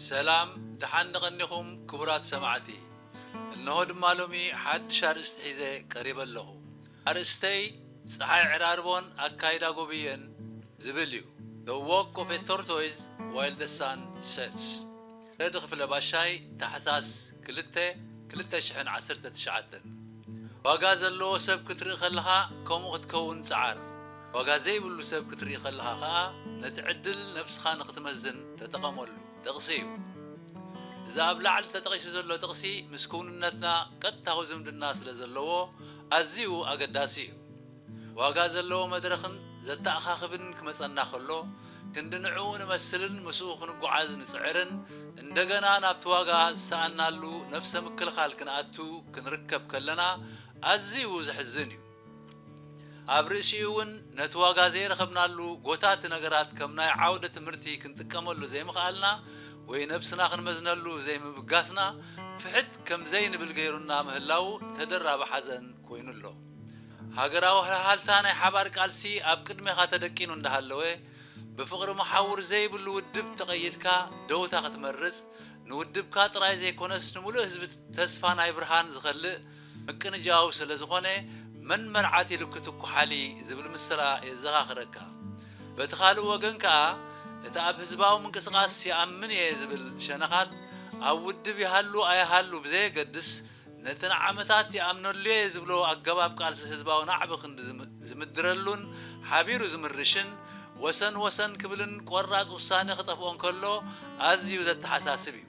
ሰላም፣ ደሓን ደቐኒኹም ክቡራት ሰማዕቲ። እነሆ ድማ ሎሚ ሓድሽ ኣርእስቲ ሒዘ ቀሪበ ኣለኹ። ኣርእስተይ ጸሓይ ዕራርቦን ኣካይዳ ጎብየን ዝብል እዩ። The Walk of a Tortoise While the Sun Sets። ረዲ ክፍለ ባሻይ፣ ታሕሳስ ክልተ፣ ክልተ ሽሕን ዓሰርተ ትሽዓተን። ዋጋ ዘለዎ ሰብ ክትርኢ ከለኻ ከምኡ ክትከውን ጸዓር። ዋጋ ዘይብሉ ሰብ ክትርኢ ከለኻ ኸኣ ነቲ ዕድል ነብስኻ ንኽትመዝን ተጠቐመሉ። ጥቕሲ እዩ። እዚ ኣብ ላዕሊ ተጠቒሱ ዘሎ ጥቕሲ ምስ ክውንነትና ቀጥታዊ ዝምድና ስለ ዘለዎ ኣዝዩ ኣገዳሲ እዩ። ዋጋ ዘለዎ መድረኽን ዘተኣኻኽብን ክመጸና ከሎ፣ ክንዲ ንዕኡ ንመስልን ምስኡ ክንጓዓዝ ንጽዕርን፣ እንደገና ናብቲ ዋጋ ዝሰኣናሉ ነብሰ ምክልኻል ክንኣቱ ክንርከብ ከለና ኣዝዩ ዘሕዝን እዩ። ኣብ ርእሲኡ እውን ነቲ ዋጋ ዘይረኸብናሉ ጎታቲ ነገራት ከም ናይ ዓውደ ትምህርቲ ክንጥቀመሉ ዘይምኽኣልና ወይ ነብስና ክንመዝነሉ ዘይምብጋስና ፍሕት ከም ዘይንብል ገይሩና ምህላዉ ተደራቢ ሓዘን ኮይኑ ኣሎ። ሃገራዊ ሃልሃልታ ናይ ሓባር ቃልሲ ኣብ ቅድሜኻ ተደቂኑ እንዳሃለወ፣ ብፍቕሪ መሓውር ዘይብሉ ውድብ ተቐይድካ ደውታ ክትመርጽ፣ ንውድብካ ጥራይ ዘይኮነስ ንምሉእ ህዝቢ ተስፋ ናይ ብርሃን ዝኸልእ ምቅንጃው ስለ ዝኾነ፣ መን መርዓት ኢሉ ክትኩሓሊ ዝብል ምስላ የዘኻኽረካ። በቲ ካልእ ወገን ከኣ፣ እቲ ኣብ ህዝባዊ ምንቅስቓስ ይኣምን እየ ዝብል ሸነኻት፣ ኣብ ውድብ ይሃሉ ኣይሃሉ ብዘየገድስ፣ ነቲ ንዓመታት ይኣምነሉ'የ ዝብሎ ኣገባብ ቃልሲ ህዝባዊ ናዕቢ ክንዲ ዝም-፣ ዝምድረሉን ሓቢሩ ዝምርሽን፣ ወሰን ወሰን ክብልን ቆራጽ ውሳነ ክጠፍኦ እንከሎ ኣዝዩ ዘተሓሳስብ እዩ።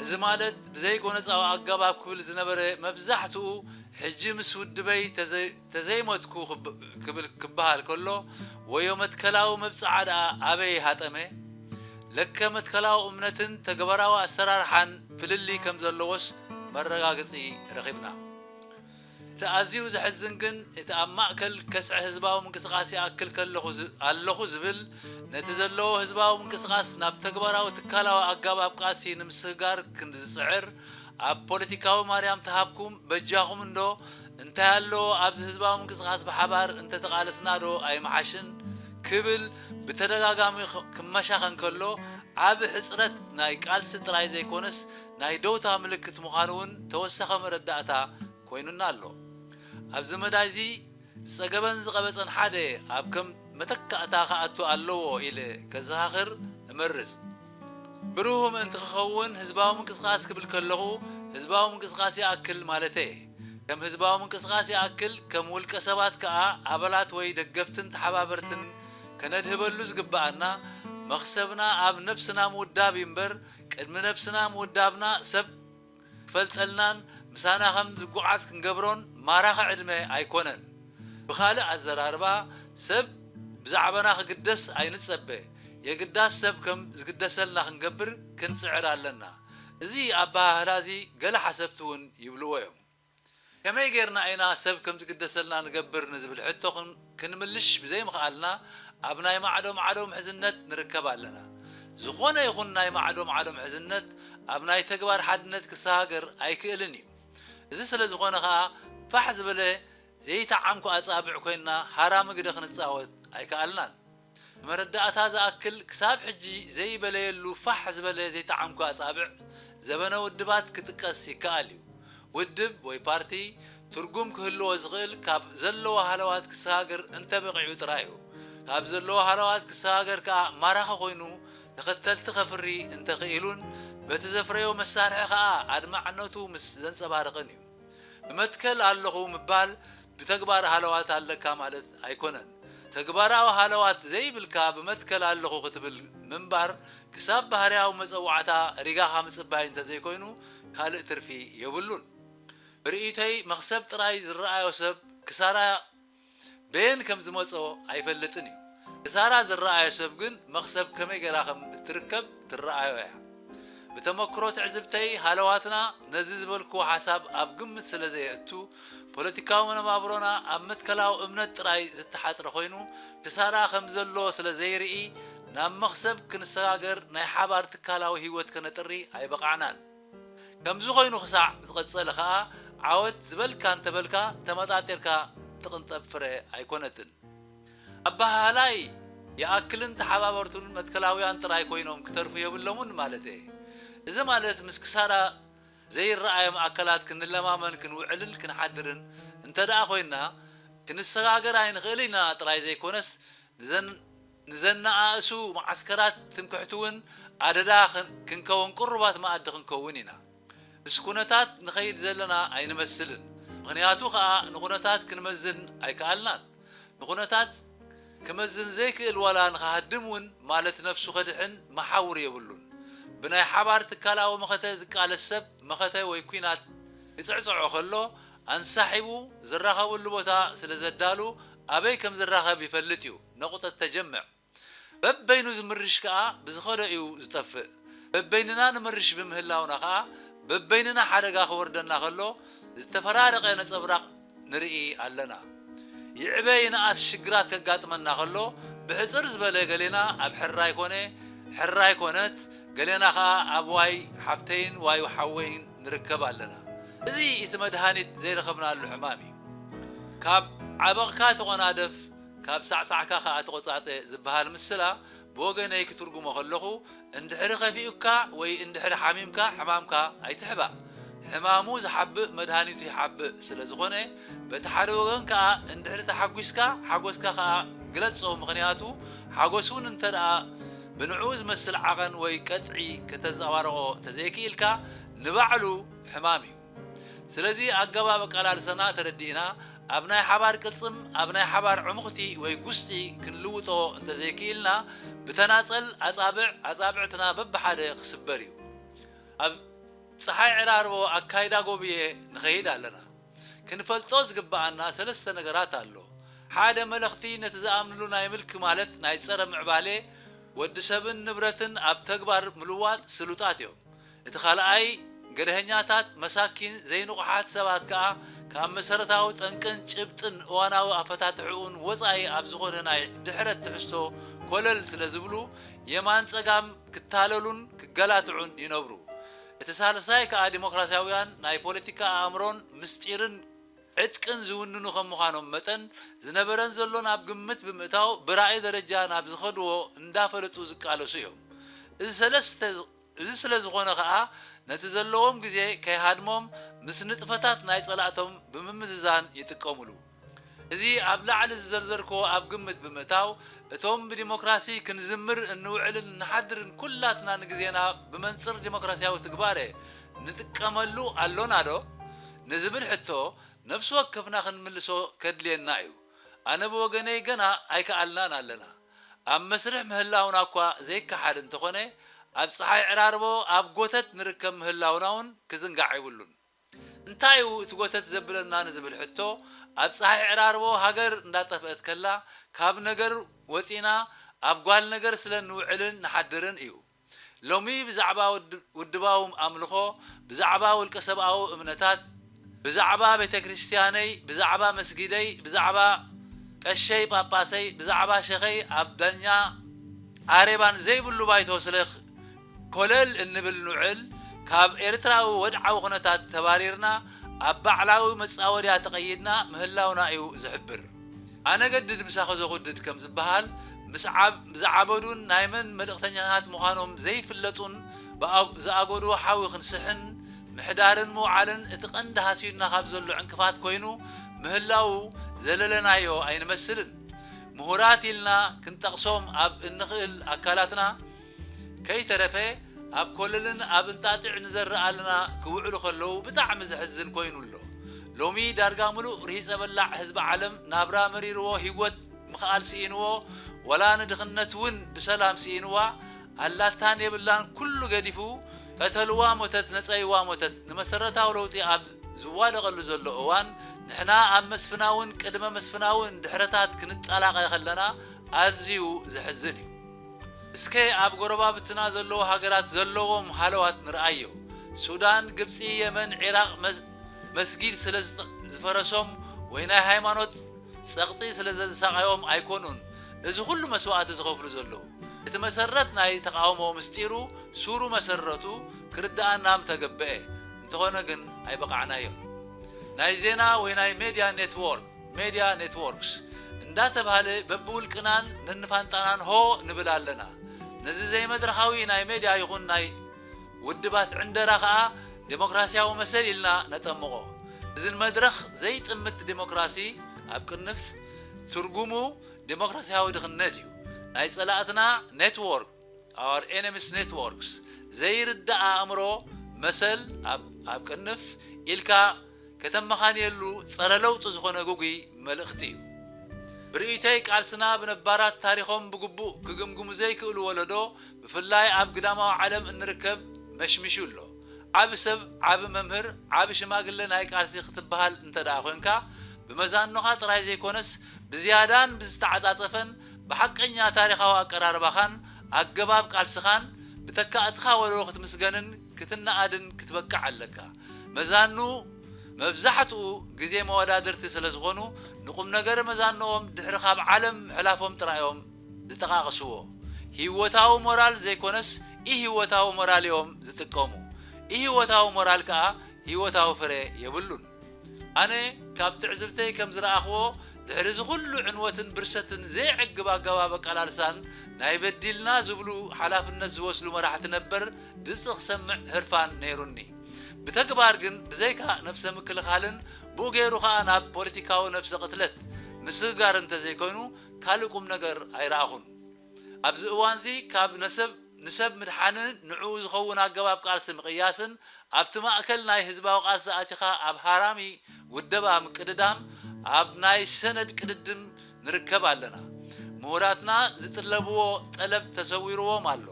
እዚ ማለት ብዘይጎነጻዊ ኣገባብ ክብል ዝነበረ መብዛሕትኡ ሕጂ ምስ ውድበይ ተዘይ-፣ ተዘይሞትኩ ክብ-፣ ክብል ክበሃል ከሎ፣ ወዮ መትከላዊ መብጽዓ ደኣ ኣበይ ሃጠመ? ለከ መትከላዊ እምነትን ተግባራዊ ኣሰራርሓን ፍልልይ ከም ዘለዎስ መረጋገጺ ረኺብና። እቲ ኣዝዩ ዘሕዝን ግን፣ እቲ ኣብ ማእከል ከስዐ ህዝባዊ ምንቅስቓስ ይኣክል ከለኹ ዝ-፣ ኣለኹ ዝብል፣ ነቲ ዘለዎ ህዝባዊ ምንቅስቓስ ናብ ተግባራዊ ትካላዊ ኣገባብ ቃልሲ ንምስግጋር ክንዲ ዝጽዕር፣ ኣብ ፖለቲካዊ ማርያም ተሃብኩም በጃኹም እንዶ፣ እንታይ ኣሎ ኣብዚ ህዝባዊ ምንቅስቓስ ብሓባር እንተተቓለስና ዶ ኣይምሓሽን? ክብል ብተደጋጋሚ ኽ-፣ ክመሻኸን ከሎ፣ ዓቢ ሕጽረት ናይ ቃልሲ ጥራይ ዘይኮነስ፣ ናይ ደውታ ምልክት ምዃኑ እውን ተወሳኺ መረዳእታ ኮይኑና ኣሎ። ኣብዚ መዳይ እዚ ዝጸገበን ዝቐበጸን ሓደ ኣብ ከም መተካእታ ክኣቱ ኣለዎ ኢለ ከዘኻኽር እመርጽ። ብሩህ ምእንቲ ክኸውን ህዝባዊ ምንቅስቓስ ክብል ከለኹ፣ ህዝባዊ ምንቅስቓስ ይኣክል ማለተይ እየ። ከም ህዝባዊ ምንቅስቓስ ይኣክል፣ ከም ውልቀ ሰባት ከኣ ኣባላት ወይ ደገፍትን ተሓባበርትን ከነድህበሉ ዝግብኣና፣ መኽሰብና ኣብ ነብስና ምውዳብ እዩ እምበር፣ ቅድሚ ነብስና ምውዳብና ሰብ ክፈልጠልናን ምሳና ከም ዝጓዓዝ ክንገብሮን ማራኺ ዕድመ ኣይኮነን። ብኻልእ ኣዘራርባ፣ ሰብ ብዛዕባና ክግደስ ኣይንጸበ። የግዳስ ሰብ ከም ዝግደሰልና ክንገብር ክንጽዕር ኣለና። እዚ ኣበሃህላ እዚ ገለ ሓሰብቲ እውን ይብልዎ እዮም። ከመይ ጌርና ኢና ሰብ ከም ዝግደሰልና ንገብር ንዝብል ሕቶ ክን-፣ ክንምልሽ ብዘይምኽኣልና፣ ኣብ ናይ ማዕዶ ማዕዶ ምሕዝነት ንርከብ ኣለና። ዝኾነ ይኹን ናይ ማዕዶ ማዕዶ ምሕዝነት ኣብ ናይ ተግባር ሓድነት ክሰጋገር ኣይክእልን እዩ። እዚ ስለ ዝኾነ ኸኣ፣ ፋሕ ዝበለ ዘይተዓምኩ ኣጻብዕ ኮይንና ሃራሚ ግደ ክንጻወት ኣይከኣልናን። ንመረዳእታ ዝኣክል፣ ክሳብ ሕጂ ዘይበለየሉ ፋሕ ዝበለ ዘይተዓምኩ ኣጻብዕ ዘበነ ውድባት ክጥቀስ ይከኣል እዩ። ውድብ ወይ ፓርቲ ትርጉም ክህልዎ ዝኽእል ካብ ዘለዎ ሃለዋት ክሰጋገር እንተበቒዑ ጥራይ እዩ። ካብ ዘለዎ ሃለዋት ክሰጋገር ከኣ ማራኺ ኮይኑ ተኸተልቲ ከፍሪ እንተኽኢሉን በቲ ዘፍረዮ መሳርሒ ከኣ ኣድማዕነቱ ምስ ዘንጸባርቕን እዩ። ብመትከል ኣለኹ ምባል ብተግባር ሃለዋት ኣለካ ማለት ኣይኮነን። ተግባራዊ ሃለዋት ዘይብልካ ብመትከል ኣለኹ ክትብል ምንባር ክሳብ ባህርያዊ መጸዋዕታ ሪጋኻ ምጽባይ እንተዘይኮይኑ ካልእ ትርፊ የብሉን። ብርእይቶይ መኽሰብ ጥራይ ዝረኣዮ ሰብ ክሳራ በየን ከም ዝመጾ ኣይፈልጥን እዩ። ክሳራ ዝረኣዮ ሰብ ግን መኽሰብ ከመይ ጌራ ከም እትርከብ ትረኣዮ እያ። ብተመክሮ ትዕዝብተይ ሃለዋትና ነዚ ዝበልክዎ ሓሳብ ኣብ ግምት ስለ ዘየእቱ፣ ፖለቲካዊ መነባብሮና ኣብ መትከላዊ እምነት ጥራይ ዝተሓጽረ ኮይኑ፣ ክሳራ ከም ዘሎ ስለ ዘይርኢ፣ ናብ መኽሰብ ክንሰጋገር ናይ ሓባር ትካላዊ ህይወት ከነጥሪ ኣይበቓዕናን። ከምዚ ኮይኑ ክሳዕ ዝቐጸለ ከኣ፣ ዓወት ዝበልካ እንተበልካ፣ ተመጣጢርካ ትቕንጠብ ፍረ ኣይኮነትን። ኣበሃህላይ ይኣክልን ተሓባበርቱን መትከላውያን ጥራይ ኮይኖም ክተርፉ የብሎምን ማለት እየ። እዚ ማለት ምስ ክሳራ ዘይረኣዮም ኣካላት ክንለማመን ክንውዕልን ክንሓድርን እንተ ደኣ ኮይንና፣ ክንሰጋገር ኣይንኽእል ኢና ጥራይ ዘይኮነስ፣ ንዘን-፣ ንዘነኣእሱ መዓስከራት ትምክሕቲ እውን ኣደዳ ክን-፣ ክንከውን ቅሩባት መኣዲ ክንከውን ኢና። ምስ ኩነታት ንኸይድ ዘለና ኣይንመስልን። ምኽንያቱ ኸኣ ንኹነታት ክንመዝን ኣይከኣልናን። ንኹነታት ክመዝን ዘይክእል ዋላ ንኽሃድም እውን ማለት ነፍሱ ከድሕን መሓውር የብሉን። ብናይ ሓባር ትካላዊ መኸተ ዝቃለስ ሰብ መኸተ ወይ ኲናት ክጽዕጽዖ ከሎ ኣንሳሒቡ ዝራኸበሉ ቦታ ስለ ዘዳሉ ኣበይ ከም ዝራኸብ ይፈልጥ እዩ። ነቑጠት ተጀምዕ። በበይኑ ዝምርሽ ከኣ ብዝኸዶ እዩ ዝጠፍእ። በበይንና ንምርሽ ብምህላውና ከኣ በበይንና ሓደጋ ክወርደና ከሎ ዝተፈራረቐ ነጸብራቕ ንርኢ ኣለና። ይዕበ ይንኣስ ሽግራት ከጋጥመና ከሎ ብሕጽር ዝበለ ገሌና ኣብ ሕራይ ኮነ፣ ሕራይ ኮነት፣ ገሌና ከኣ ኣብ ዋይ ሓብተይን ዋይ ሓወይን ንርከብ ኣለና። እዚ እቲ መድሃኒት ዘይረኸብናሉ ሕማም እዩ። ካብ ዓበቕካ ተቖናደፍ፣ ካብ ሳዕሳዕካ ከኣ ተቖጻጸ ዝበሃል ምስላ ብወገነይ ክትርጉሞ ከለኹ፣ እንድሕሪ ከፊኡካ ወይ እንድሕሪ ሓሚምካ ሕማምካ ኣይትሕባእ። ሕማሙ ዝሓብእ መድሃኒቱ ይሓብእ ስለ ዝኾነ፣ በቲ ሓደ ወገን ከኣ እንድሕሪ ተሓጒስካ ሓጎስካ ከኣ ግለጾ። ምኽንያቱ ሓጎስ እውን እንተ ደኣ ብንዕኡ ዝመስል ዓቐን ወይ ቀጥዒ ከተንጸባርቖ እንተዘይክኢልካ ንባዕሉ ሕማም እዩ። ስለዚ ኣገባብ ኣቀላልሰና ተረዲእና ኣብ ናይ ሓባር ቅልጽም ኣብ ናይ ሓባር ዕሙኽቲ ወይ ጉስጢ ክንልውጦ እንተዘይክኢልና ብተናጸል ኣጻብዕ ኣጻብዕትና በብሓደ ክስበር እዩ። ኣብ ጸሓይ ዕራርቦ ኣካይዳ ጎብየ ንኸይድ ኣለና። ክንፈልጦ ዝግብኣና ሰለስተ ነገራት ኣሎ። ሓደ መለኽቲ ነቲ ዝኣምንሉ ናይ ምልኪ ማለት ናይ ጸረ ምዕባሌ ወዲ ሰብን ንብረትን ኣብ ተግባር ምልዋጥ ስሉጣት እዮም። እቲ ካልኣይ ገደሀኛታት መሳኪን ዘይንቑሓት ሰባት ከኣ ካብ መሰረታዊ ጠንቅን ጭብጥን እዋናዊ ኣፈታትሕኡን ወጻኢ ኣብ ዝኾነ ናይ ድሕረት ትሕዝቶ ኮለል ስለ ዝብሉ የማን ጸጋም ክታለሉን ክገላትዑን ይነብሩ። እቲ ሳልሳይ ከኣ ዲሞክራሲያውያን ናይ ፖለቲካ ኣእምሮን ምስጢርን ዕጥቅን ዝውንኑ ከም ምዃኖም መጠን ዝነበረን ዘሎን ኣብ ግምት ብምእታው ብራእይ ደረጃ ናብ ዝኸድዎ እንዳፈለጡ ዝቃለሱ እዮም። እዚ ሰለስተ እዚ ስለ ዝኾነ ኸኣ ነቲ ዘለዎም ግዜ ከይሃድሞም ምስ ንጥፈታት ናይ ጸላእቶም ብምምዝዛን ይጥቀሙሉ። እዚ ኣብ ላዕሊ ዝዘርዘርክዎ ኣብ ግምት ብምእታው እቶም ብዲሞክራሲ ክንዝምር እንውዕልን ንሓድርን ኩላትና ንግዜና ብመንጽር ዲሞክራሲያዊ ትግባረ ንጥቀመሉ ኣሎና ዶ? ንዝብል ሕቶ ነፍሲ ወከፍና ክንምልሶ ከድልየና እዩ። ኣነ ብወገነይ ገና ኣይከኣልናን ኣለና። ኣብ መስርሕ ምህላውና እኳ ዘይከሓድ እንተኾነ ኣብ ጸሓይ ዕራርቦ ኣብ ጎተት ንርከብ ምህላውና እውን ክዝንጋዕ የብሉን። እንታይ እዩ እቲ ጎተት ዘብለና ንዝብል ሕቶ ኣብ ጸሓይ ዕራርቦ ሃገር እንዳጠፍአት ከላ ካብ ነገር ወጺና ኣብ ጓል ነገር ስለ ንውዕልን ንሓድርን እዩ። ሎሚ ብዛዕባ ውድባዊ ኣምልኾ፣ ብዛዕባ ውልቀ ሰብኣዊ እምነታት፣ ብዛዕባ ቤተ ክርስትያነይ፣ ብዛዕባ መስጊደይ፣ ብዛዕባ ቀሸይ ጳጳሰይ፣ ብዛዕባ ሸኸይ ኣብ ዳኛ ኣሬባን ዘይብሉ ባይቶ ስለ ኮለል እንብል ንውዕል፣ ካብ ኤርትራዊ ወድዓዊ ኩነታት ተባሪርና ኣብ ባዕላዊ መጻወድያ ተቐይድና ምህላውና እዩ ዝሕብር። ኣነ ገድድ ምሳኺ ዘኹድድ ከም ዝበሃል፣ ምስ ዓብ-፣ ዝዓበዱን ናይ መን መልእኽተኛታት ምዃኖም ዘይፍለጡን ብኣ-፣ ዝኣጎድዎ ሓዊ ክንስሕን ምሕዳርን ምውዓልን እቲ ቀንዲ ሃስዩና ካብ ዘሎ ዕንቅፋት ኮይኑ ምህላዉ ዘለለናዮ ኣይንመስልን። ምሁራት ኢልና ክንጠቕሶም ኣብ እንኽእል ኣካላትና ከይተረፈ ኣብ ኮለልን ኣብ እንጣጢዕ ንዘርእ ኣለና ክውዕሉ ከለዉ ብጣዕሚ ዘሕዝን ኮይኑ ኣሎ። ሎሚ ዳርጋ ምሉእ ርሂጸ በላዕ ህዝቢ ዓለም ናብራ መሪርዎ ህይወት ምኽኣል ስኢንዎ ወላ ንድኽነት እውን ብሰላም ስኢንዋ ኣላታን የብላን ኩሉ ገዲፉ ቀተልዋ ሞተት ነጸይዋ ሞተት ንመሰረታዊ ለውጢ ኣብ ዝዋደቐሉ ዘሎ እዋን ንሕና ኣብ መስፍናውን ቅድመ መስፍናውን ድሕረታት ክንጠላቐ ከለና ኣዝዩ ዘሕዝን እዩ። እስከ ኣብ ጎረባብትና ዘለዉ ሃገራት ዘለዎም ሃለዋት ንርኣዮ። ሱዳን፣ ግብጺ፣ የመን፣ ዒራቕ መስ-፣ መስጊድ ስለ ዝፈረሶም ወይ ናይ ሃይማኖት ጸቕጢ ስለ ዘሳቐዮም ኣይኮኑን እዚ ኩሉ መስዋእቲ ዝኸፍሉ ዘለዉ። እቲ መሰረት ናይ ተቓውሞ ምስጢሩ ሱሩ መሰረቱ ክርድኣና ምተገበኤ። እንተኾነ ግን ኣይበቓዕናዮን። ናይ ዜና ወይ ናይ ሜድያ ኔትዎርክ፣ ሜድያ ኔትዎርክስ እንዳተባህለ በብውልቅናን ነንፋንጣናን ሆ ንብል ኣለና። ነዚ ዘይመድረኻዊ ናይ ሜድያ ይኹን ናይ ውድባት ዕንደራ ከኣ ዴሞክራሲያዊ መሰል ኢልና ነጠምቖ። እዚ ንመድረኽ ዘይጥምት ዴሞክራሲ ኣብ ቅንፍ ትርጉሙ ዴሞክራሲያዊ ድኽነት እዩ። ናይ ጸላእትና ኔትዎርክ፣ our enemies networks፣ ዘይርዳእ ኣእምሮ መሰል ኣብ፣ ኣብ ቅንፍ ኢልካ ከተመኻንየሉ ጸረ ለውጢ ዝኾነ ግጉይ መልእኽቲ እዩ። ብርእይቶይ ቃልስና ብነባራት ታሪኾም ብግቡእ ክግምግሙ ዘይክእሉ ወለዶ፣ ብፍላይ ኣብ ግዳማዊ ዓለም እንርከብ፣ መሽሚሹ ኣሎ። ዓቢ ሰብ፣ ዓቢ መምህር፣ ዓቢ ሽማግለ ናይ ቃልሲ ክትበሃል እንተ ደኣ ኮንካ፣ ብመዛኖኻ ጥራይ ዘይኮነስ ብዝያዳን ብዝተዓጻጸፈን ብሓቀኛ ታሪኻዊ ኣቀራርባኻን ኣገባብ ቃልስኻን ብተካእትኻ ወለዶ ክትምስገንን ክትነኣድን ክትበቅዕ ኣለካ። መዛኑ መብዛሕትኡ ግዜ መወዳድርቲ ስለ ዝኾኑ፣ ንቁም ነገር መዛንኦም ድሕሪ ካብ ዓለም ምሕላፎም ጥራይ እዮም ዝጠቓቕስዎ። ህይወታዊ ሞራል ዘይኮነስ ኢህይወታዊ ሞራል እዮም ዝጥቀሙ። ኢህይወታዊ ሞራል ከኣ ህይወታዊ ፍረ የብሉን። ኣነ ካብ ትዕዝብተይ ከም ዝረኣኽዎ፣ ድሕሪ እዚ ኩሉ ዕንወትን ብርሰትን ዘይዕግብ ኣገባብ ኣቀላልሳን ናይ በዲልና ዝብሉ ሓላፍነት ዝወስዱ መራሕቲ ነበር ድምፂ ክሰምዕ ህርፋን ነይሩኒ። ብተግባር ግን ብዘይካ ነብሰ ምክልኻልን ብኡ ገይሩ ኸኣ ናብ ፖለቲካዊ ነብሰ ቅትለት ምስግጋር እንተዘይኮይኑ ካልእ ቁም ነገር ኣይረኣኹን። ኣብዚ እዋንዚ ካብ ነሰብ ንሰብ ምድሓንን ንዕኡ ዝኸውን ኣገባብ ቃልሲ ምቕያስን ኣብቲ ማእከል ናይ ህዝባዊ ቃልሲ ኣቲኻ ኣብ ሃራሚ ውደባ ምቅድዳም ኣብ ናይ ሰነድ ቅድድም ንርከብ ኣለና። ምሁራትና ዝጥለብዎ ጠለብ ተሰዊርዎም ኣሎ።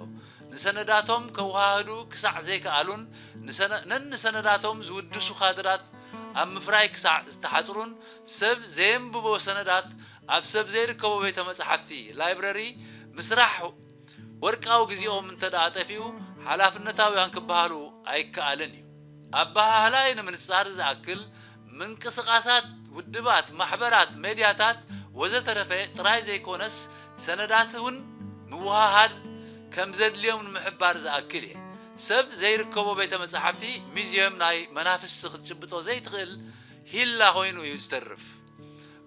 ንሰነዳቶም ከወሃህዱ ክሳዕ ዘይከኣሉን ንሰነ-፣ ነንሰነዳቶም ዝውድሱ ካድራት ኣብ ምፍራይ ክሳዕ ዝተሓጽሩን ሰብ ዘየንብቦ ሰነዳት ኣብ ሰብ ዘይርከቦ ቤተ መጻሕፍቲ፣ ላይብረሪ፣ ምስራሕ ወርቃዊ ግዜኦም እንተ ደኣ ጠፊኡ፣ ሓላፍነታውያን ክበሃሉ ኣይከኣልን እዩ። ኣበሃህላይ ንምንጻር ዝኣክል፣ ምንቅስቓሳት፣ ውድባት፣ ማሕበራት፣ ሜድያታት ወዘተረፈ ጥራይ ዘይኮነስ፣ ሰነዳት እውን ምውሃሃድ ከም ዘድልዮም ንምሕባር ዝኣክል እየ። ሰብ ዘይርከቦ ቤተ መጻሕፍቲ፣ ሚዝየም ናይ መናፍስቲ ክትጭብጦ ዘይትኽእል ሂላ ኮይኑ እዩ ዝተርፍ።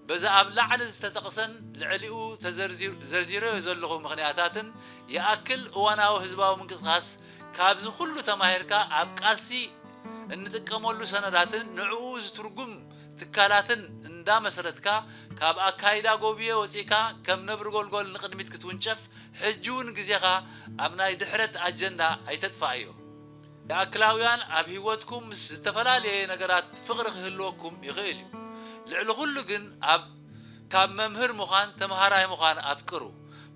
በዚ ኣብ ላዕሊ ዝተጠቕሰን ልዕሊኡ ተዘርዚሩ-፣ ዘርዚረዮ ዘለኹ ምኽንያታትን ይኣክል እዋናዊ ህዝባዊ ምንቅስቓስ ካብዚ ኩሉ ተማሂርካ ኣብ ቃልሲ እንጥቀመሉ ሰነዳትን ንዕኡ ዝትርጉም ትካላትን እንዳመስረትካ ካብ ኣካይዳ ጎብየ ወፂእካ ከም ነብሪ ጎልጎል ንቕድሚት ክትውንጨፍ ሕጂ እውን ግዜኻ ኣብ ናይ ድሕረት ኣጀንዳ ኣይተጥፋእዮ። ይኣክላውያን ኣብ ህይወትኩም ምስ ዝተፈላለየ ነገራት ፍቕሪ ክህልወኩም ይኽእል እዩ። ልዕሊ ኩሉ ግን ኣብ፣ ካብ መምህር ምዃን ተምሃራይ ምዃን ኣፍቅሩ።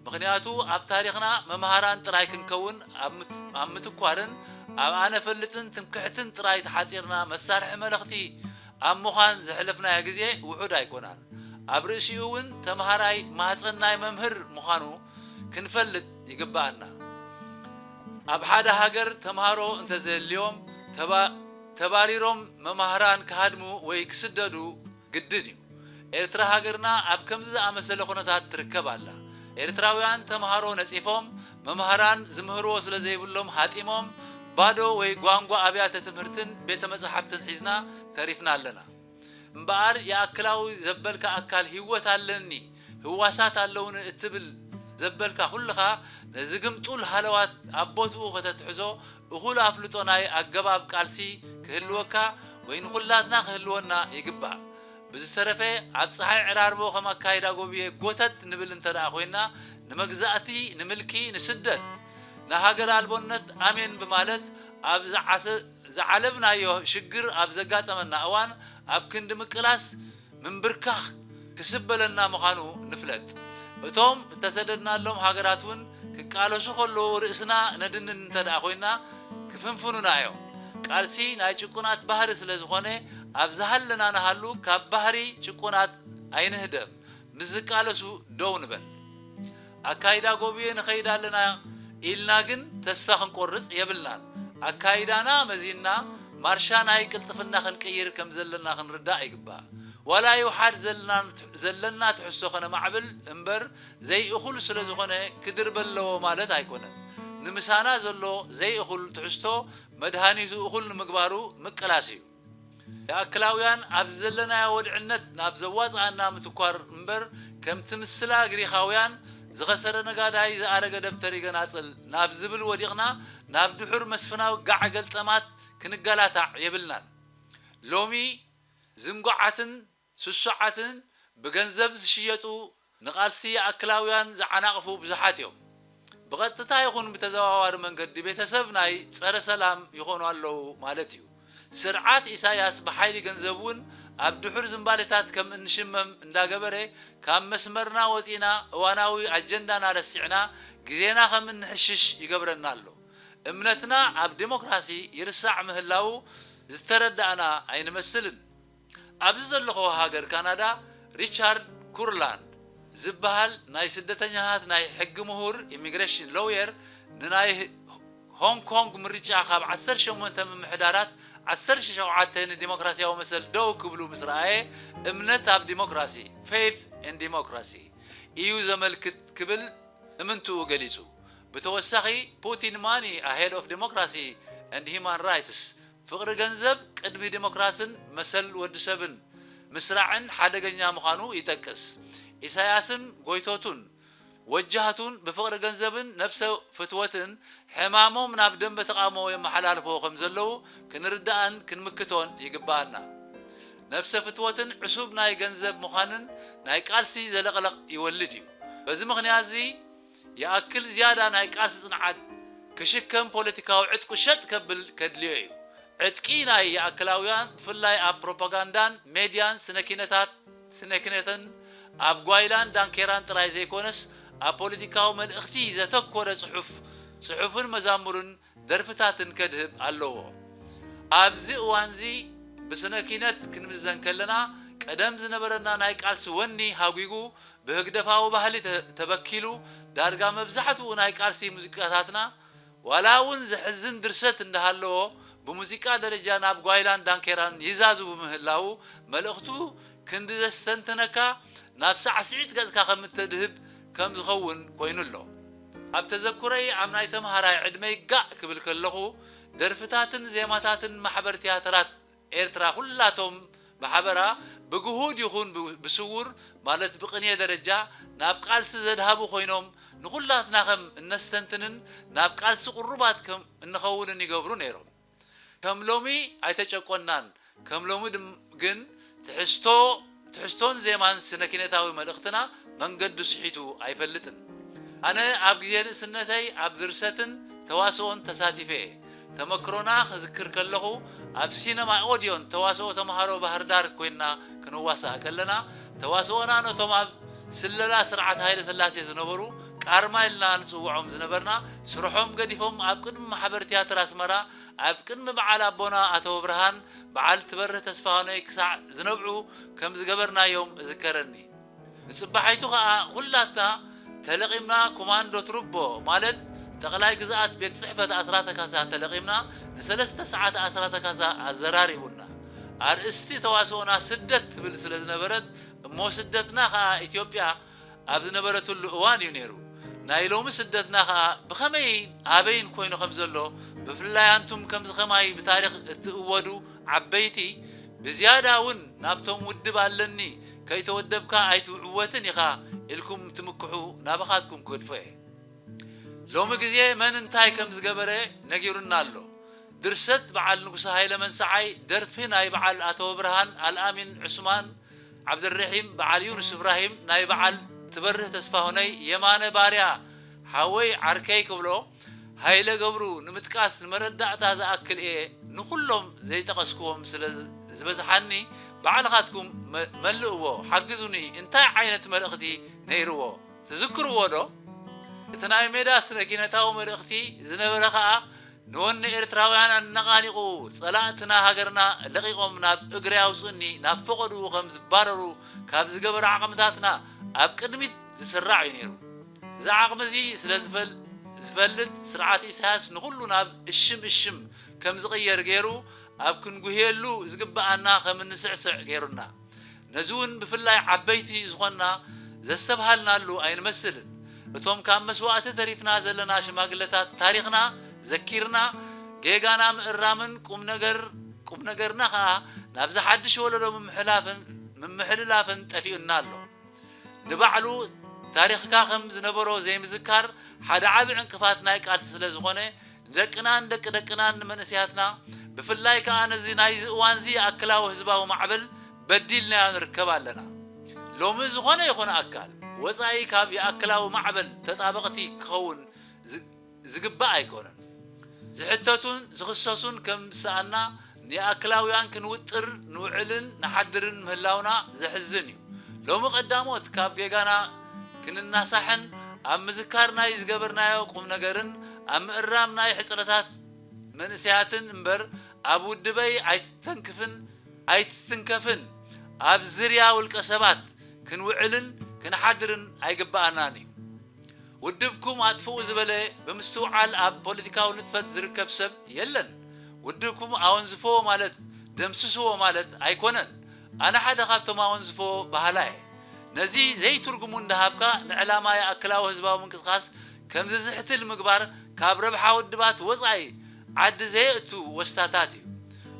ምኽንያቱ ኣብ ታሪኽና መምሃራን ጥራይ ክንከውን ኣብ ምት-፣ ኣብ ምትኳርን ኣብ ኣነ ፈልጥን ትምክሕትን ጥራይ ተሓጺርና መሳርሒ መለኽቲ ኣብ ምዃን ዘሕለፍናዮ ግዜ ውሑድ ኣይኮናን። ኣብ ርእሲኡ እውን ተምሃራይ ማህጸን ናይ መምህር ምዃኑ ክንፈልጥ ይግብኣና። ኣብ ሓደ ሃገር ተምሃሮ እንተዘየልዮም ተባ-፣ ተባሪሮም መማህራን ክሃድሙ ወይ ክስደዱ ግድን እዩ። ኤርትራ ሃገርና ኣብ ከምዚ ዝኣመሰለ ኩነታት ትርከብ ኣላ። ኤርትራውያን ተምሃሮ ነጺፎም፣ መማህራን ዝምህርዎ ስለ ዘይብሎም ሃጢሞም፣ ባዶ ወይ ጓንጓ ኣብያተ ትምህርትን ቤተ መጻሕፍትን ሒዝና ተሪፍና ኣለና። እምበኣር ይኣክላዊ ዘበልካ ኣካል ህይወት ኣለኒ፣ ህዋሳት ኣለውኒ እትብል ዘበልካ ኩልኻ ነዚ ግምጡል ሃለዋት ኣብ ቦትኡ ከተትሕዞ እኹል ኣፍልጦ ናይ ኣገባብ ቃልሲ ክህልወካ ወይ ንኹላትና ክህልወና ይግባእ። ብዝተረፈ ኣብ ጸሓይ ዕራርቦ ከም ኣካይዳ ጎብየ ጎተት ንብል እንተ ደኣ ኮይና ንመግዛእቲ፣ ንምልኪ፣ ንስደት፣ ንሃገር ኣልቦነት ኣሜን ብማለት ኣብ ዝዓሰ-፣ ዝዓለብናዮ ሽግር ኣብ ዘጋጠመና እዋን ኣብ ክንዲ ምቅላስ ምንብርካኽ ክስበለና ምዃኑ ንፍለጥ። እቶም እተሰደድናሎም ሃገራት እውን ክቃለሱ ከለዉ ርእስና ነድንን እንተ ደኣ ኮይና ክፍንፍኑና እዮም። ቃልሲ ናይ ጭቁናት ባህሪ ስለ ዝኾነ ኣብ ዝሃለና ንሃሉ ካብ ባህሪ ጭቁናት ኣይንህደም። ምስ ዝቃለሱ ደው ንበል። ኣካይዳ ጎብየ ንኸይድ ኣለና ኢልና ግን ተስፋ ክንቆርጽ የብልናን። ኣካይዳና መዚንና ማርሻ ናይ ቅልጥፍና ክንቅይር ከም ዘለና ክንርዳእ ይግባእ። ዋላ ይውሓድ ዘለና፣ ዘለና ትሕዝቶ ከነማዕብል እምበር ዘይእኹል ስለ ዝኾነ ክድርበ ኣለዎ ማለት ኣይኮነን። ንምሳና ዘሎ ዘይእኹል ትሕዝቶ መድሃኒቱ እኹል ንምግባሩ ምቅላስ እዩ። ይኣክላውያን ኣብዚ ዘለናዮ ወድዕነት ናብ ዘዋጽኣና ምትኳር እምበር ከምቲ ምስላ ግሪኻውያን ዝኸሰረ ነጋዳይ ዝኣረገ ደብተር ይገናጽል ናብ ዝብል ወዲቕና፣ ናብ ድሑር መስፍናዊ ጋዕ ገልጠማት ክንገላታዕ የብልናን። ሎሚ ዝንጉዓትን ስሱዓትን ብገንዘብ ዝሽየጡ ንቓልሲ ይኣክላውያን ዝዓናቕፉ ብዙሓት እዮም። ብቐጥታ ይኹን ብተዘዋዋሪ መንገዲ ቤተሰብ ናይ ጸረ ሰላም ይኾኑ ኣለዉ ማለት እዩ። ስርዓት ኢሳያስ ብሓይሊ ገንዘብ እውን ኣብ ድሑር ዝንባሌታት ከም እንሽመም እንዳገበረ፣ ካብ መስመርና ወጺና እዋናዊ ኣጀንዳና ረሲዕና ግዜና ከም እንሕሽሽ ይገብረና ኣሎ። እምነትና ኣብ ዴሞክራሲ ይርሳዕ ምህላዉ ዝተረዳእና ኣይንመስልን። ኣብዚ ዘለኹዎ ሃገር ካናዳ፣ ሪቻርድ ኩርላንድ ዝበሃል ናይ ስደተኛታት ናይ ሕጊ ምሁር፣ ኢሚግሬሽን ሎየር፣ ንናይ ሆንግ ኮንግ ምርጫ ካብ ዓሰርተ ሸሞንተ ምምሕዳራት ዓሰርተ ሸውዓተ ንዲሞክራሲያዊ መሰል ደው ክብሉ ምስ ረኣየ፣ እምነት ኣብ ዲሞክራሲ፣ faith in democracy፣ እዩ ዘመልክት ክብል እምንትኡ ገሊጹ። ብተወሳኺ፣ putting money ahead of democracy and human rights፣ ፍቕሪ ገንዘብ ቅድሚ ዲሞክራስን መሰል ወዲ ሰብን ምስራዕን ሓደገኛ ምዃኑ ይጠቅስ። ኢሳያስን ጎይቶቱን ወጃህቱን ብፍቕሪ ገንዘብን ነብሰ ፍትወትን ሕማሞም ናብ ደንበ ተቓውሞ የመሓላልፎ ከም ዘለዉ ክንርዳእን ክንምክቶን ይግባኣና። ነብሰ ፍትወትን ዕሱብ ናይ ገንዘብ ምዃንን ናይ ቃልሲ ዘለቕለቕ ይወልድ እዩ። በዚ ምኽንያት እዚ ይኣክል ዝያዳ ናይ ቃልሲ ጽንዓት ክሽከም ፖለቲካዊ ዕጥቁ ሸጥ ከብል ከድልዮ እዩ። ዕጥቂ ናይ ይኣክላውያን ብፍላይ ኣብ ፕሮፓጋንዳን ሜድያን ስነ ኪነታት ስነ ኪነትን ኣብ ጓይላን ዳንኬራን ጥራይ ዘይኮነስ ኣብ ፖለቲካዊ መልእኽቲ ዘተኮረ ጽሑፍ ጽሑፍን መዛሙርን ደርፍታትን ከድህብ ኣለዎ። ኣብዚ እዋንዚ ብስነ ኪነት ክንምዘን ከለና ቀደም ዝነበረና ናይ ቃልሲ ወኒ ሃጒጉ ብህግደፋዊ ባህሊ ተ- ተበኪሉ ዳርጋ መብዛሕትኡ ናይ ቃልሲ ሙዚቃታትና ዋላ እውን ዘሕዝን ድርሰት እንዳሃለዎ ብሙዚቃ ደረጃ ናብ ጓይላን ዳንኬራን ይዛዙ ብምህላዉ መልእኽቱ ክንዲ ዘስተንትነካ ናብ ሳዕስዒት ገጽካ ከም እተድህብ ከም ዝኸውን ኮይኑ ኣሎ። ኣብ ተዘክሮይ ኣብ ናይ ተምሃራይ ዕድመይ ጋእ ክብል ከለኹ ደርፍታትን ዜማታትን ማሕበር ትያትራት ኤርትራ ኩላቶም ብሓበራ ብግሁድ ይኹን ብ- ብስውር ማለት ብቅንየ ደረጃ ናብ ቃልሲ ዘድሃቡ ኮይኖም ንኹላትና ከም እነስተንትንን ናብ ቃልሲ ቅሩባት ከም እንኸውንን ይገብሩ ነይሮም። ከም ሎሚ ኣይተጨቆናን። ከም ሎሚ ድም- ግን ትሕዝቶ ትሕዝቶን ዜማን ስነ ኪነታዊ መልእኽትና መንገዱ ስሒቱ ኣይፈልጥን። ኣነ ኣብ ግዜ ንእስነተይ ኣብ ድርሰትን ተዋስኦን ተሳቲፈ እየ። ተመክሮና ክዝክር ከለኹ ኣብ ሲነማ ኦድዮን ተዋስኦ ተምሃሮ ባህር ዳር ኮይንና ክንዋሳእ ከለና ተዋስኦና ነቶም ኣብ ስለላ ስርዓት ሃይለ ስላሴ ዝነበሩ ቃርማ ኢልና ንጽውዖም ዝነበርና ስርሖም ገዲፎም ኣብ ቅድሚ ማሕበር ትያትር ኣስመራ ኣብ ቅድሚ በዓል ኣቦና ኣቶ ብርሃን በዓል ትበርህ ተስፋሁነይ ክሳዕ ዝነብዑ ከም ዝገበርናዮም እዝከረኒ። ንጽባሒቱ ኸኣ ኩላትና ተለቒምና ኮማንዶ ትሩቦ ማለት ጠቕላይ ግዝኣት ቤት ጽሕፈት ኣስራተ ካሳ ተለቒምና ንሰለስተ ሰዓት ኣስራተ ካሳ ኣዘራሪቡና። ኣርእስቲ ተዋስኦና ስደት ትብል ስለ ዝነበረት እሞ ስደትና ኸኣ ኢትዮጵያ ኣብ ዝነበረትሉ እዋን እዩ ነይሩ። ናይ ሎሚ ስደትና ኸኣ ብኸመይን ኣበይን ኮይኑ ከም ዘሎ ብፍላይ ኣንቱም ከምዚ ኸማይ ብታሪኽ እትእወዱ ዓበይቲ ብዝያዳ እውን ናብቶም ውድብ ኣለኒ ከይተወደብካ ኣይትዕወትን ኢኻ ኢልኩም ትምክሑ ናባኻትኩም ክገድፎ እየ። ሎሚ ግዜ መን እንታይ ከም ዝገበረ ነጊሩና ኣሎ። ድርሰት በዓል ንጉሰ ሃይለ መንሰዓይ፣ ደርፊ ናይ በዓል ኣተወብርሃን ኣልኣሚን ዑስማን ዓብደልረሒም፣ በዓል ዩኑስ እብራሂም፣ ናይ በዓል ትበርህ ተስፋሁነይ፣ የማነ ባርያ ሓወይ ዓርከይ ክብሎ፣ ሃይለ ገብሩ ንምጥቃስ ንመረዳእታ ዝኣክል እየ ንኹሎም ዘይጠቐስክዎም ስለ ዝበዝሓኒ ባዕልኻትኩም መ- መልእዎ፣ ሓግዙኒ እንታይ ዓይነት መልእኽቲ ነይርዎ ትዝክርዎ ዶ? እቲ ናይ ሜዳ ስነ ኪነታዊ መልእኽቲ ዝነበረ ኸኣ ንወኒ ኤርትራውያን ኣነቓኒቑ ጸላእትና ሃገርና ለቒቖም ናብ እግሪ ኣውጽእኒ ናብ ፈቐድኡ ከም ዝባረሩ ካብ ዝገበረ ዓቕምታትና ኣብ ቅድሚት ዝስራዕ እዩ ነይሩ። እዚ ዓቕሚ እዚ ስለ ዝፈል- ዝፈልጥ ስርዓት ኢሳያስ ንኹሉ ናብ እሽም እሽም ከም ዝቕየር ገይሩ ኣብ ክንጉህየሉ ዝግብኣና ከም እንስዕስዕ ገይሩና። ነዚ እውን ብፍላይ ዓበይቲ ዝኾንና ዘስተብሃልናሉ ኣይንመስልን። እቶም ካብ መስዋእቲ ተሪፍና ዘለና ሽማግለታት ታሪኽና ዘኪርና ጌጋና ምእራምን ቁም ነገር ቁም ነገርና ኸኣ ናብዚ ሓድሽ ወለዶ ምምሕላፍን ምምሕልላፍን ጠፊኡና ኣሎ። ንባዕሉ ታሪኽካ ከም ዝነበሮ ዘይምዝካር ሓደ ዓቢ ዕንቅፋት ናይ ቃልሲ ስለ ዝኾነ፣ ንደቅናን ደቂ ደቅናን ንመንእሰያትና፣ ብፍላይ ከኣ ነዚ ናይዚ እዋንዚ ኣክላዊ ህዝባዊ ማዕበል በዲልናዮ ንርከብ ኣለና። ሎሚ ዝኾነ ይኹን ኣካል ወጻኢ ካብ የኣክላዊ ማዕበል ተጣበቕቲ ክኸውን ዝ-፣ ዝግባእ ኣይኮነን። ዝሕተቱን ዝኽሰሱን ከም ዝሰኣና ንየኣክላውያን ክንውጥር ንውዕልን ንሓድርን ምህላውና ዘሕዝን እዩ። ሎሚ ቀዳሞት ካብ ጌጋና ክንናሳሕን ኣብ ምዝካር ናይ ዝገበርናዮ ቁም ነገርን ኣብ ምእራም ናይ ሕጽረታት መንእሰያትን እምበር ኣብ ውድበይ ኣይትተንክፍን ኣይትስንከፍን ኣብ ዝርያ ውልቀ ሰባት ክንውዕልን ክንሓድርን ኣይግብኣናን እዩ። ውድብኩም ኣጥፍኡ ዝበለ ብምስትውዓል ኣብ ፖለቲካዊ ንጥፈት ዝርከብ ሰብ የለን። ውድብኩም ኣወንዝፍዎ ማለት ደምስስዎ ማለት ኣይኮነን። ኣነ ሓደ ካብቶም ኣወንዝፍዎ በሃላ እየ። ነዚ ዘይትርጉሙ እንዳሃብካ ንዕላማ የኣክላዊ ህዝባዊ ምንቅስቃስ ከም ዝዝሕትል ምግባር ካብ ረብሓ ውድባት ወጻኢ ዓዲ ዘየእቱ ወስታታት እዩ።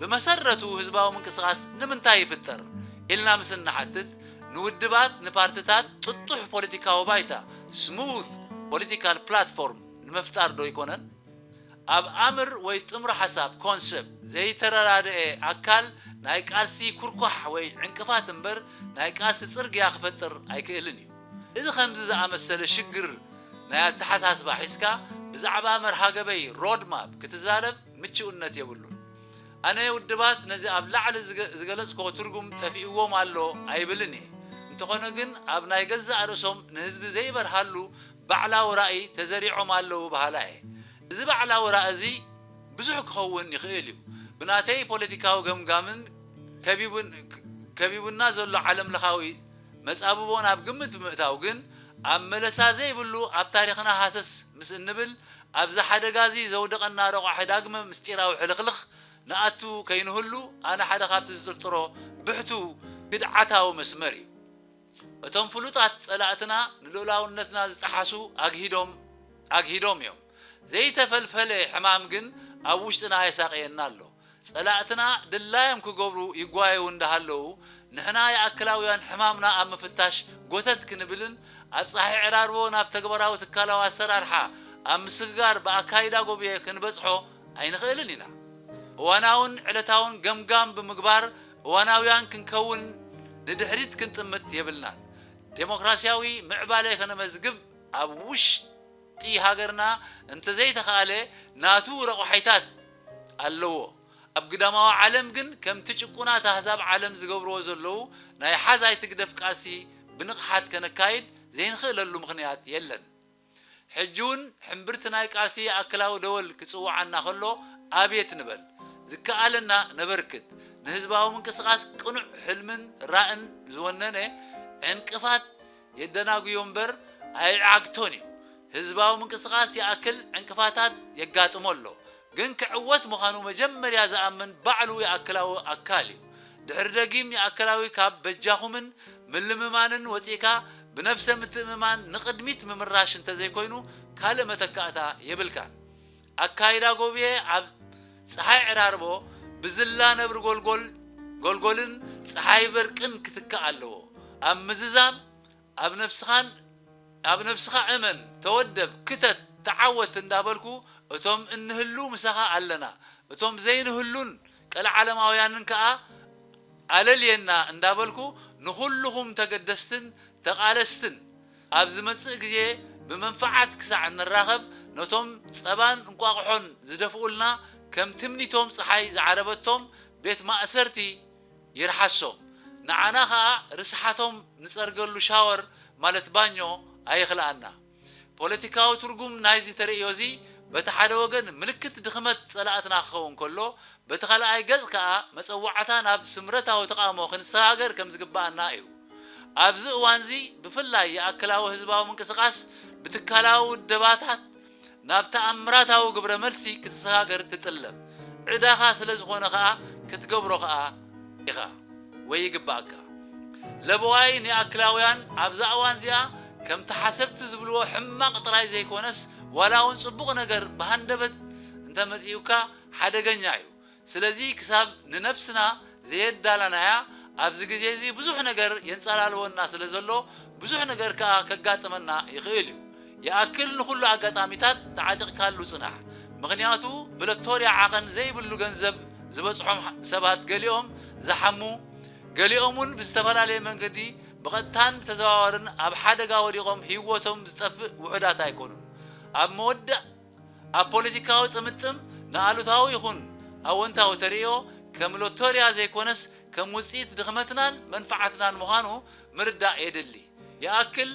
ብመሰረቱ ህዝባዊ ምንቅስቃስ ንምንታይ ይፍጠር ኢልና ምስ እንሓትት፣ ንውድባት፣ ንፓርትታት ጥጡሕ ፖለቲካዊ ባይታ፣ ስሙዝ ፖለቲካል ፕላትፎርም፣ ንምፍጣር ዶ ኣይኮነን? ኣብ ኣምር ወይ ጥምሪ ሓሳብ፣ ኮንሰፕት፣ ዘይተረዳድኤ ኣካል ናይ ቃልሲ ኩርኳሕ ወይ ዕንቅፋት እምበር ናይ ቃልሲ ጽርግያ ክፈጥር ኣይክእልን እዩ። እዚ ከምዚ ዝኣመሰለ ሽግር ናይ ኣተሓሳስባ ሒዝካ ብዛዕባ መርሃ ገበይ፣ ሮድማፕ፣ ክትዛረብ ምችውነት የብሉን። ኣነ ውድባት ነዚ ኣብ ላዕሊ ዝገ-፣ ዝገለጽክዎ ትርጉም ጠፊእዎም ኣሎ ኣይብልን እየ። እንተኾነ ግን ኣብ ናይ ገዛእ ርእሶም ንህዝቢ ዘይበርሃሉ ባዕላዊ ራእይ ተዘሪዖም ኣለዉ በሃላ እየ። እዚ ባዕላዊ ራእይ እዚ ብዙሕ ክኸውን ይኽእል እዩ። ብናተይ ፖለቲካዊ ገምጋምን ከቢቡን-፣ ከቢቡና ዘሎ ዓለም ለኻዊ መጻብቦ ናብ ግምት ብምእታው ግን፣ ኣብ መለሳ ዘይብሉ ኣብ ታሪኽና ሃሰስ ምስ እንብል፣ ኣብዚ ሓደጋ እዚ ዘውደቐና ረቋሒ ዳግመ ምስጢራዊ ሕልኽልኽ ንኣቱ ከይንህሉ፣ ኣነ ሓደ ካብቲ ዝጥርጥሮ ብሕቱ ግድዓታዊ መስመር እዩ። እቶም ፍሉጣት ጸላእትና ንልኡላውነትና ዝጠሓሱ ኣግሂዶም፣ ኣግሂዶም እዮም። ዘይተፈልፈለ ሕማም ግን ኣብ ውሽጥና የሳቕየና ኣሎ። ጸላእትና ድላዮም ክገብሩ ይጓየዩ እንዳሃለዉ፣ ንሕና የኣክላውያን ሕማምና ኣብ ምፍታሽ ጎተት ክንብልን ኣብ ጸሓይ ዕራርቦ ናብ ተግባራዊ ትካላዊ ኣሰራርሓ ኣብ ምስግጋር ብኣካይዳ ጎብየ ክንበጽሖ ኣይንኽእልን ኢና። እዋናውን ዕለታውን ገምጋም ብምግባር እዋናውያን ክንከውን ንድሕሪት ክንጥምት የብልናን። ዴሞክራሲያዊ ምዕባለ ከነመዝግብ ኣብ ውሽጢ ሃገርና እንተዘይተኻእለ ናቱ ረቋሒታት ኣለዎ። ኣብ ግዳማዊ ዓለም ግን ከምቲ ጭቁናት ኣህዛብ ዓለም ዝገብርዎ ዘለዉ ናይ ሓዛይ ትግደፍ ቃልሲ ብንቕሓት ከነካይድ ዘይንኽእለሉ ምኽንያት የለን። ሕጂ እውን ሕምብርቲ ናይ ቃልሲ የኣክላዊ ደወል ክጽውዓና ከሎ ኣቤት ንበል። ዝከኣለና ነበርክት። ንህዝባዊ ምንቅስቓስ ቅኑዕ ሕልምን ራእን ዝወነነ ዕንቅፋት የደናጉዮ እምበር ኣይዓግቶን እዩ። ህዝባዊ ምንቅስቓስ ይኣክል ዕንቅፋታት የጋጥሞ ኣሎ። ግን ክዕወት ምዃኑ መጀመርያ ዝኣምን ባዕሉ የኣክላዊ ኣካል እዩ። ድሕሪ ደጊም የኣክላዊ ካብ በጃኹምን ምልምማንን ወጺእካ ብነብሰ ምትእምማን ንቕድሚት ምምራሽ እንተዘይኮይኑ ካልእ መተካእታ የብልካን። ኣካይዳ ጎብየ ኣብ ጸሓይ ዕራርቦ ብዝላ ነብሪ ጎልጎል፣ ጎልጎልን ጸሓይ በርቅን ክትካእ ኣለዎ። ኣብ ምዝዛም ኣብ ነብስኻን፣ ኣብ ነብስኻ እመን፣ ተወደብ፣ ክተት፣ ተዓወት እንዳበልኩ እቶም እንህሉ ምሳኻ ኣለና፣ እቶም ዘይንህሉን ቀልዓለማውያንን ከኣ ኣለልየና እንዳበልኩ ንኹልኹም ተገደስትን ተቓለስትን ኣብ ዝመጽእ ግዜ ብመንፈዓት ክሳዕ እንራኸብ ነቶም ጸባን እንቋቑሖን ዝደፍኡልና ከም ትምኒቶም ጸሓይ ዝዓረበቶም ቤት ማእሰርቲ ይርሓሶም። ንዓና ኸኣ ርስሓቶም ንጸርገሉ ሻወር ማለት ባኞ ኣይኽልኣና። ፖለቲካዊ ትርጉም ናይዚ ተርእዮ እዚ በቲ ሓደ ወገን ምልክት ድኽመት ጸላእትና ክኸውን ከሎ፣ በቲ ካልኣይ ገጽ ከኣ መጸዋዕታ ናብ ስምረታዊ ተቓውሞ ክንሰጋገር ከም ዝግብኣና እዩ። ኣብዚ እዋንዚ ብፍላይ የኣክላዊ ህዝባዊ ምንቅስቓስ ብትካላዊ ውደባታት ናብ ተኣምራታዊ ግብረ መልሲ ክትሰጋገር ትጥለብ። ዕዳኻ ስለ ዝኾነ ኸኣ ክትገብሮ ኸኣ ኢኻ ወይ ይግባእካ። ለበዋይ ንየኣክላውያን ኣብዛ እዋን እዚኣ ከምቲ ሓሰብቲ ዝብልዎ ሕማቕ ጥራይ ዘይኮነስ ዋላ እውን ጽቡቕ ነገር ብሃንደበት እንተመጺኡካ ሓደገኛ እዩ። ስለዚ ክሳብ ንነብስና ዘየዳለናያ ኣብዚ ግዜ እዚ ብዙሕ ነገር የንጸላልወና ስለ ዘሎ፣ ብዙሕ ነገር ከኣ ከጋጥመና ይኽእል እዩ። ይኣክል ንኹሉ ኣጋጣሚታት ተዓጢቕካሉ ጽናሕ። ምኽንያቱ ብለቶርያ ዓቐን ዘይብሉ ገንዘብ ዝበጽሖም ሰባት ገሊኦም ዝሓሙ፣ ገሊኦም እውን ብዝተፈላለየ መንገዲ ብቐጥታን ብተዘዋዋርን ኣብ ሓደጋ ወዲቖም ህይወቶም ዝጠፍእ ውሑዳት ኣይኮኑን። ኣብ መወዳእ ኣብ ፖለቲካዊ ጥምጥም ንኣሉታዊ ይኹን ኣወንታዊ ተርእዮ ከም ሎቶርያ ዘይኮነስ ከም ውጽኢት ድኽመትናን መንፍዓትናን ምዃኑ ምርዳእ የድሊ። ይኣክል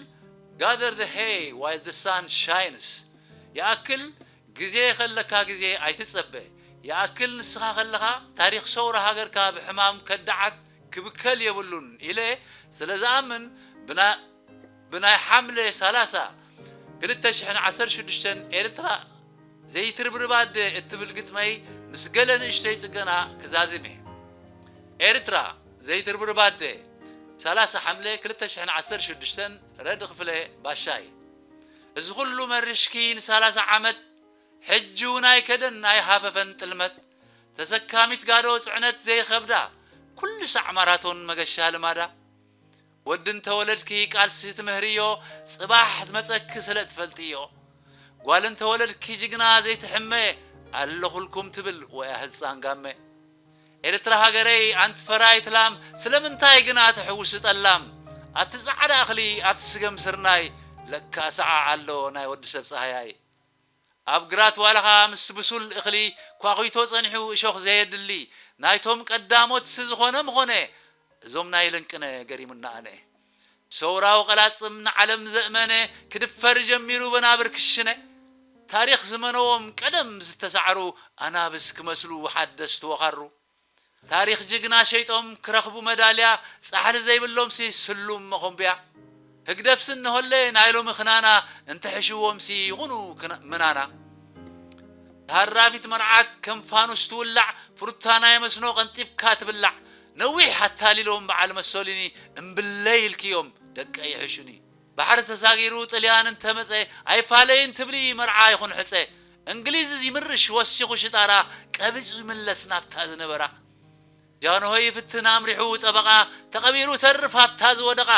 gather the hay while the sun shines። ይኣክል ግዜ ከለካ ግዜ ኣይትጸበ። ይኣክል ንስኻ ከለኻ ታሪኽ ሰውራ ሃገርካ ብሕማም ከዳዓት ክብከል የብሉን ኢለ ስለ ዝኣምን ብና ብናይ ሓምለ ሰላሳ ክልተ ሽሕን ዓሰርተ ሽዱሽተን ኤርትራ ዘይትርብርብ ኣደ እትብል ግጥመይ ምስ ገለ ንእሽተይ ጽገና ክዛዝም እየ። ኤርትራ ዘይትርብርብ ኣደ፣ ሰላሳ ሓምለ ክልተ ሽሕን ዓሰርተ ሽዱሽተን፣ ረድ ክፍለ ባሻይ። እዚ ኩሉ መሪሽኪ ንሰላሳ ዓመት፣ ሕጂ እውን ኣይከደን ኣይሃፈፈን ጥልመት። ተሰካሚት ጋዶ ጽዕነት ዘይኸብዳ፣ ኩሉ ሳዕ ማራቶን መገሻ ልማዳ። ወዲ እንተወለድኪ ቃልሲ ትምህርዮ፣ ጽባሕ ዝመጸኪ ስለ ትፈልጥዮ። ጓል እንተወለድኪ ጅግና ዘይትሕመ፣ ኣለኹልኩም ትብል ወያ ህጻን ጋመ። ኤርትራ ሃገረይ ኣንቲ ፈራይት ላም፣ ስለምንታይ ግና ትሕውሲ ጠላም? ኣብቲ ጻዕዳ እኽሊ ኣብቲ ስገም ስርናይ፣ ለካ ሰዓዕ ኣሎ ናይ ወዲ ሰብ ጻህያይ። ኣብ ግራት ዋላኻ ምስ ብሱል እኽሊ ኳኺቶ ጸኒሑ እሾኽ ዘየድሊ፣ ናይቶም ቀዳሞትሲ ዝኾነ ምኾነ፣ እዞም ናይ ለንቅነ ገሪሙና ኣነ። ሰውራዊ ቀላጽም ንዓለም ዘእመነ ክድፈር ጀሚሩ በናብር ክሽነ። ታሪኽ ዝመነዎም ቀደም ዝተሳዕሩ ኣናብስ ክመስሉ ሓደስቲ ወኻሩ። ታሪኽ ጅግና ሸይጦም ክረኽቡ መዳልያ ጻሕሊ ዘይብሎምሲ ስሉም መኾምብያ። ህግደፍሲ እንሆለ ናይ ሎሚ ክናና እንተሕሽዎምሲ ይኹኑ ክና-፣ ምናና። ተሃራፊት መርዓት ከም ፋኑስ ትውላዕ ፍሩታ ናይ መስኖ ቀንጢብካ ትብላዕ። ነዊሕ ኣታሊሎም በዓል መሶሊኒ እምብለይ ኢልክዮም ደቀይ ይሕሹኒ። ባሕሪ ተሳጊሩ ጥልያን እንተመጸ ኣይፋለይን ትብሊ መርዓ ይኹን ሕጸ። እንግሊዝ ይምርሽ ወሲኹ ሽጣራ ቀቢጹ ይምለስ ናብታ ዝነበራ። ጃንሆይ ይፍትን ኣምሪሑ ጠበቓ ተቐቢሩ ተርፍ ኣብታ ዝወደቓ።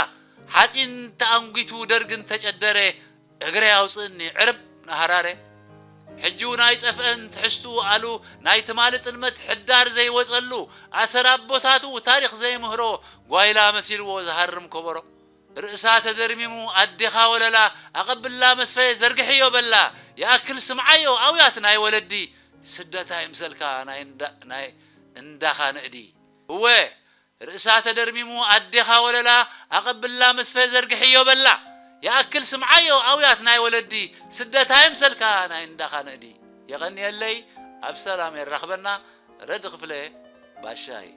ሓጺን ተኣንጒቱ ደርግን ተጨደረ እግረ ኣውፅእኒ ዕርብ ንሃራረ። ሕጂ እውን ኣይጠፍአን ትሕዝቱ ኣሉ ናይ ትማሊ ጥልመት ሕዳር ዘይወፀሉ ኣሰር ኣቦታቱ ታሪኽ ዘይምህሮ ጓይላ መሲልዎ ዝሃርም ከበሮ። ርእሳ ተደርሚሙ ኣዴኻ ወለላ ኣቐብላ መስፈየ ዘርግሕዮ በላ። ይኣክል ስምዓዮ ኣውያት ናይ ወለዲ ስደት ኣይምሰልካ ናይ እንዳ-፣ ናይ እንዳኻ ንእዲ። እወ ርእሳ ተደርሚሙ ኣዴኻ ወለላ ኣቐብላ መስፈየ ዘርግሕዮ በላ። ይኣክል ስምዓዮ ኣውያት ናይ ወለዲ ስደት ኣይምሰልካ ናይ እንዳኻ ንእዲ። የቐንየለይ ኣብ ሰላም የራኽበና ረድ ክፍለ ባሻይ።